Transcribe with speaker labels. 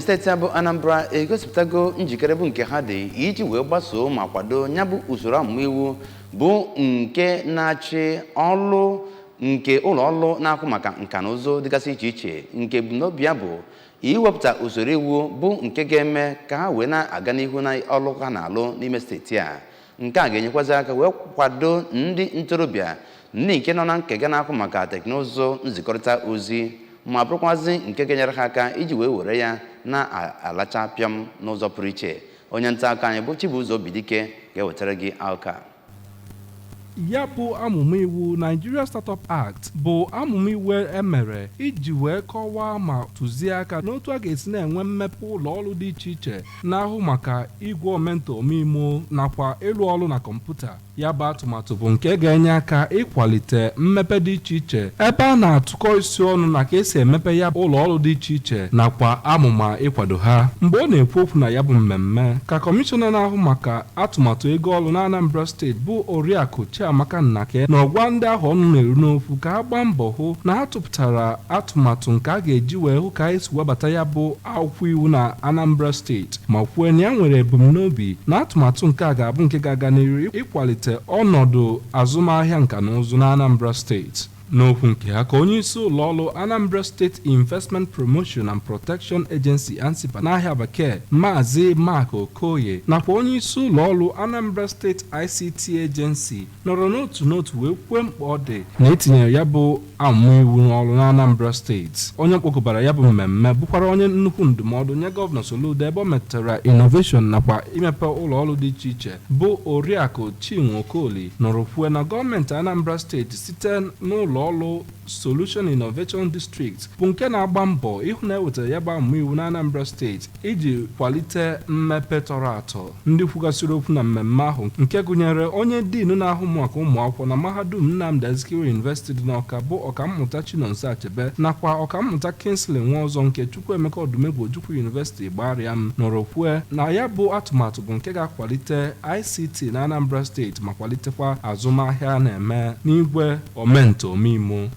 Speaker 1: Steeti a bụ Anambra egosipụtago njikere bụ nke ha dị iji wee gbasoo ma kwado ya bụ usoro amụma iwu bụ nke na-achị ọlụ nke ụlọ ọrụ na-akwụ maka nka na ụzụ dịgasị iche iche, nke ebumnobi ya bụ iwepụta usoro iwu bụ nke ga-eme ka ha wee na-aga n'ihu na ọlụ ha na-alụ n'ime steeti a. Nke a ga-enyekwazi aka wee kwado ndị ntorobịa, ndị nke nọ na nkega na-akwụ maka teknụzụ nzikọrịta ozi, ma bụrụkwazị nke ga-enyere ha aka iji wee were ya na-alacha pịọm n'ụzọ pụrụ iche. Onye nta akụkọ anyị bụ Chibuzo Obidike ga-ewetara gị akụkọ a.
Speaker 2: Ya bụ amụma iwu Nigeria Startup Act bụ amụma iwu emere iji wee kọwaa ma tụzie aka n'otu a ga-esi na-enwe mmepe ụlọ ọrụ dị iche iche na-ahụ maka igwe omentoomimo nakwa ịrụ ọrụ na kọmputa. Ya bụ atụmatụ bụ nke ga-enye aka ịkwalite mmepe dị iche iche ebe a na-atụkọ isi ọnụ na ka esi emepe ya ụlọ ọrụ dị iche iche nakwa amụma ịkwado ha. Mgbe ọ na-ekwu okwu na ya bụ mmemme, ka kọmishọna na-ahụ maka atụmatụ ego ọrụ na Anambra Steeti, bụ Oriakụ Chiamaka Nnake, na ọgwa ndị ahụ ọnụ na-eru n'okwu ka ha gbaa mbọ hụ na ha tụpụtara atụmatụ nke a ga-eji wee hụ ka esi webata ya bụ akwụkwọ iwu na Anambra Steeti, ma kwuo na ya nwere ebumnobi na atụmatụ nke a ga-abụ nke ga-aga n'iru ịkwalite ọnọdụ azụmahịa nka na ụzụ na Anambra Steeti. N'okwu nke ha, ka onye isi ụlọ ọrụ Anambra State Investment Promotion and Protection Agency, ANSIPPA n'ahịa bekee, Maazị Mark Okoye, nakwa onye isi ụlọ ọrụ Anambra State ICT Agency nọrọ n'otu n'otu wee kwue mkpa ọ dị na etinyere ya bụ amụma iwu n'ọrụ na Anambra Steeti. Onye mkpokọbara ya bụ mmemme bụkwara onye nnukwu ndụmọdụ nye Gọvanọ Soludo ebe ọ metụtara innovation nakwa imepe ụlọ ọrụ dị iche iche, bụ Oriakụ Chinwe Okoli, nọrọ kwue na gọọmenti Anambra Steeti site n'ụlọ ọrụ Solution Innovation District bụ nke na-agba mbọ ịhụ na ewetara ya bụ amụma iwu na Anambra Steeti iji kwalite mmepe tọrọ atọ. Ndị kwugasịrị okwu na mmemme ahụ, nke gụnyere onye dean na-ahụ maka ụmụ akwụkwọ na mahadum Nnamdi Azikiwe University dị n'Ọka, bụ Ọkammụta Chinonso Achebe, nakwa Ọkammụta Kingsley Nwaọzọ nke Chukwuemeka Odumegwu Ojukwu University Gbariam, nọrọ kwue na ya bụ atụmatụ bụ nke ga-akwalite ICT na Anambra Steeti ma kwalitekwa azụmahịa a na-eme n'igwe omentoomimo.